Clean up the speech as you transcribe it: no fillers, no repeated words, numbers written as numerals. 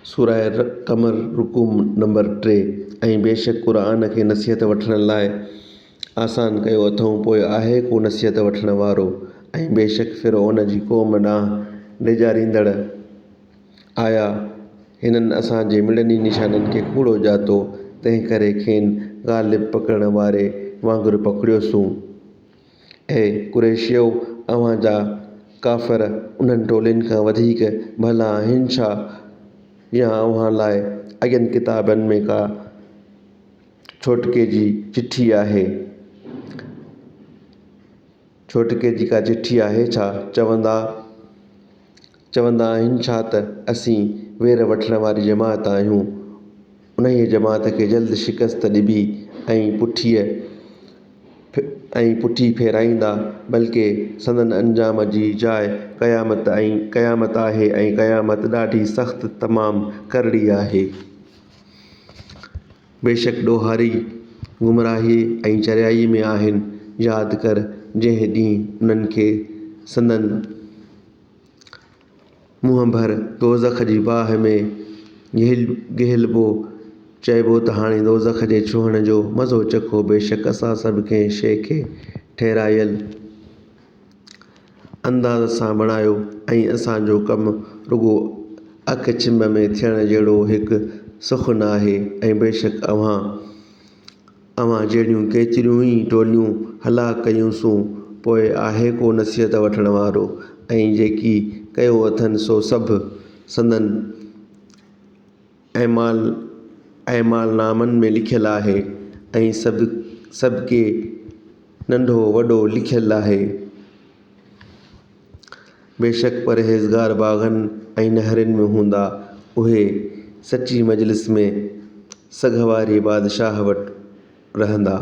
سوره قمر رڪوع نمبر 3 ۽ بيشڪ قرآن کي نصيحت وٺڻ لاء آسان ڪيو اٿئون پوء آهي ڪو نصيحت وٺڻ وارو؟ ۽ بيشڪ فرعون جي قوم ڏانهن ڊيڄاريندڙ آيا هنن اسان جي مڙني نشانين کي ڪوڙو ڄاتو تنهنڪري کين غالب پڪڙڻ واري وانگر پڪڙيوسون. اي قريشيؤ! اوهان جا ڪافر انهن ٽولين کان وڌيڪ ڀلا آهن ڇا؟ يا اوهان لاء اڳين ڪتابن ۾ ڪا ڇوٽڪي جي چٺي آهي؟ ڇوٽڪي جي ڪا چٺي آهي ڇا؟ چوندا چوندا آهن ڇا ته اسين وير وٺڻ واري جماعت آهيون. انهيء جماعت کي جلد شڪست ڏبي ۽ پٺيء ۽ پٺي ڦيرائيندا، بلڪه سندن انجام جي جاء قيامت ۽ قيامت آهي ۽ قيامت ڏاڍي سخت تمام ڪرڙي آهي. بيشڪ ڏوهاري گمراهيء ۽ چريائيء ۾ آهن. ياد ڪر، جنهن ڏينهن انهن کي سندن منهن ڀر دوزخ جي باهه ۾ گهيلبو، چئبو ته هاڻي دوزخ جي ڇهڻ جو مزو چکو، بيشڪ اسان سڀ ڪنهن شيء کي ٺهرايل انداز سان بڻايو ۽ اسان جو ڪم رڳو اک ڇنڀ ۾ ٿيڻ جهڙو هڪ سخن آهي ۽ بيشڪ اوهان اوهان جهڙيون ڪيتريون ئي ٽوليون هلاڪ ڪيون سون، پوء آهي ڪو نصيحت وٺڻ وارو؟ ۽ جيڪي ڪيو اٿن سو سڀ سندن اعمال اعمالنامن ۾ لکيل آهي، ۽ سڀ سڀڪي ننڍو وڏو لکيل آهي. بيشڪ پرهيزگار باغن ۽ نهرن ۾ هوندا، اهي سچي مجلس ۾ سگهه واري بادشاهه وٽ رهندا.